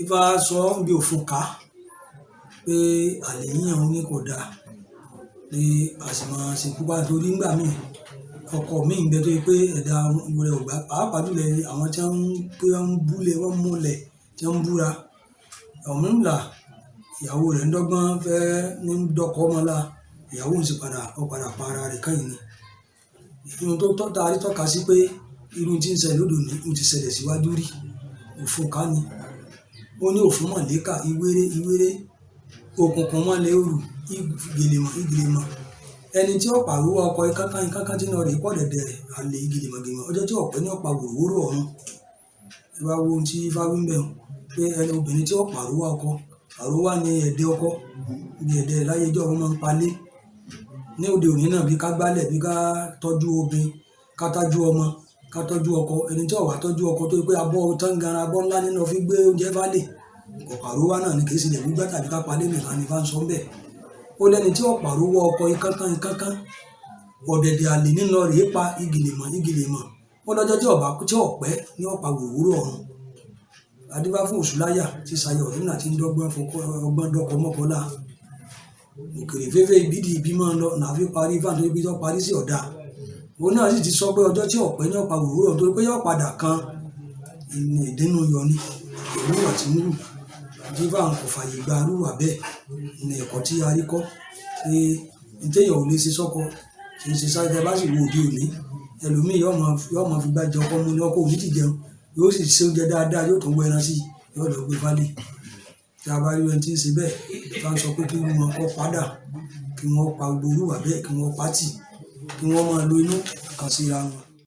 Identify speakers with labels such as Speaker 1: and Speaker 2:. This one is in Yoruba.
Speaker 1: Ifá sọ bí òfin ká pé àlè yíyan òun ní kò dáa, pé a sì máa ṣe púpà torí nígbà míì ọkọ mi ń bẹ tó jẹ́ pé ẹ̀dá rẹ̀ ò gbà. Pàápàá jùlọ àwọn tí wọ́n ń pé wọ́n ń búlẹ̀, wọ́n ń múlẹ̀, tí wọ́n ń búra. Ọ̀rúnmìlà, ìyàwó rẹ̀ ń dọ́gbọ́n fẹ́ ní dọ́kọ̀ mọ́lá, ìyàwó ń sì padà, ó padà pa ara rẹ̀ kányìn ni. Ohun tó tọ́ ta rí tọ́ka sí pé irú tí ń ṣẹlẹ̀ lóde òní, ó ti ṣẹlẹ̀ síwájú rí. Òfin ká ni. Ó ní òfin mọ̀lẹ́kà, ìwéré, ìwéré, òkùnkùn mọ́lẹ̀ òru, ìgèlèmọ̀, ìgèlèmọ̀. Ẹni tí ó pàrọ̀ ọkọ ìkánkán, ìkánkán tí ń lọ rè pọ̀ dẹ̀dẹ̀ rẹ̀, àlè ìgèlèmọ̀gèlèmọ̀. Ọjọ́ tí ọ̀pẹ ní ọ̀pá wòrówòró ọ̀run. Ẹ bá wo ohun tí Ifá wí ń bẹ̀ ọ́n, pé ẹni obìnrin tí ó pàrọ̀ ọkọ, àrówá ní ẹ̀dẹ̀ ọkọ, bí ẹ̀dẹ̀ láyé ijọ́ wọn máa ń palé. Ní òde òní náà bí ká gbálẹ̀, bí ká tọ́jú obìnrin, ká tọ́jú ọmọ, ká tọ́jú ọkọ. Ẹni tí ó wà tọ́jú ọkọ tó jẹ́ pé abọ́ táǹgàrà, abọ́ ńlá nínú fi gbé oúnjẹ fálè. Ọ̀pàrọ̀wá náà ni kì í ṣe ilẹ̀ gbígbá tàbí ká palé nìkan ni Ifá ń sọ ń bẹ̀. Ó lẹ́ni tí ó pàrọ̀ ọkọ ìkánkán, ìkánkán, ọ̀dẹ̀dẹ̀ àlè nínú rẹ̀ pa ìgèlèmọ̀, ìgèlèmọ̀. Ó lọ́jọ́ tí ọ̀bá tí ọ̀pẹ ní ọ̀pá wòrówòró ọ̀run. Adífá fún Òṣùláyà tí Sayọ̀ Ọ̀rúnmìlà tí ń dọ́gbọ́n fọkọ ọgbọ́n dọ́kọ mọ́kọlá. Òkèrè féfé ibidi ibi máa ń lọ là fi parí Ifá nítorí bí tó parí sí ọ̀dà. Òun náà sì ti sọ pé ọjọ́ tí ọ̀pẹ ní ọ̀pá wòrówòró ọ̀run torí pé yóò padà kan ìdínú yọ ni. Ìlú wà tí ń rù. Ifá kò fààyè gba irú ìwà bẹ́ẹ̀. Ní ẹ̀kọ́ tí a rí kọ́ pé ohun tí èèyàn ò lè ṣe sọ́kọ, ṣe ń ṣe sáré tí ẹ bá sì wo òde òní. Ẹlòmíì yóò máa fi gbá jẹ ọkọ mú ní ọkọ òní ti jẹun, yóò sì ṣe oúnjẹ dáadáa, yóò tún wọ ẹran sí i, yóò lọ gbé fálè. Tí a bá rí ẹni tí ń ṣe bẹ́ẹ̀, Ifá ń sọ pé kí wọ́n kó padà, kí wọ́n pa gbogbo irú ìwà bẹ́ẹ̀, kí wọ́n pa tì, kí wọ́n máa lo inú kan síra wọn.